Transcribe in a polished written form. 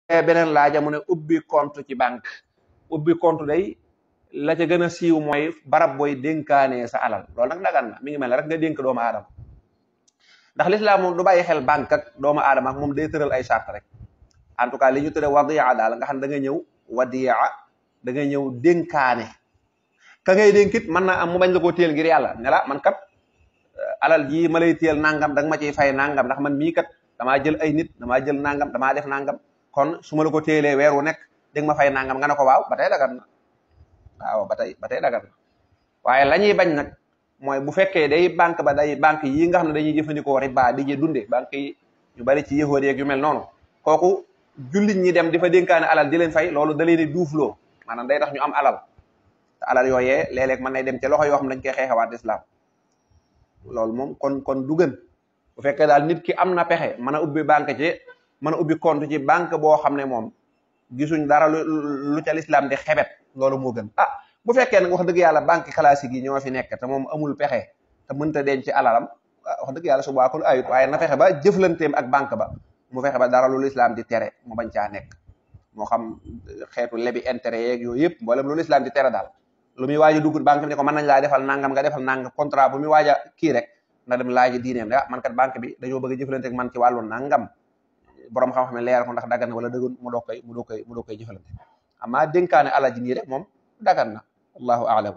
beneen laaja mu ne ubbi compte ci banque. ubbi compte day la ca gën a siiw mooy barab booy dénkaanee sa alal loolu nag dagan na mi ngi mel ne rek nga dénk doomu aadama ndax lislaam moom du bàyyi xel banque ak doomu aadama ak moom day tëral ay charte rek en tout cas li ñu tudde wadiya daal nga xam ne da nga ñëw wadiya da nga ñëw dénkaane ka ngay dénkit mën naa am mu bañ la koo téel ngir yàlla ne la man kat alal ji ma lay téel nangam da nga ma ciy fay nangam ndax man mii kat damaa jël ay nit damaa jël nangam damaa def nangam kon su ma la ko téelee weer wu nekk dégg ma fay nangam nga ne ko waaw ba tey dagan na waaw ba tey dagan na waaye la ñuy bañ nag mooy bu fekkee day banque ba day banque yi nga xam ne dañuy jëfandikoo riba di je dunde banque yi ñu bari ci yëhood yeeg yu mel noonu kooku jullit ñi dem di fa dénkaane alal di leen fay loolu da leen di duufloo maanaam day tax ñu am alal te alal yooyee léeg-léeg mën nay dem ci loxo yoo xam ne dañ koy xeexewaat islam loolu moom kon du gën bu fekkee daal nit ki am na pexe mën a ubbi banque ci mën a ubbi compte ci banque boo xam ne moom gisuñ dara lu ca l'islam di xebet loolu moo gën bu fekkee nag wax dëgg yàlla banque classique yi ñoo fi nekk te moom amul pexe te mënta denc alalam wax dëgg yàlla su boobaa ayut waaye na fexe ba jëflanteem ak banque ba mu fexe ba dara lu l'islam di tere mu bañ caa nekk moo xam xeetu lebi intérêt yeeg yooyu yëpp mboolem lu l'islam di tere daal lu muy waaj a dugg banque bi ne ko mën nañ laa defal nangam nga defal nangam contrat bu muy waaj a kii rek na dem laaji diineem ne man kat banque bi dañoo bëgg a jëflante ak man ci wàllu nangam borom xam-xam ne leer ko ndax dagan wala dëggun mu doo koy jëfalante amaa dénkaane alal ji nii rek moom dagan na allahu a'lam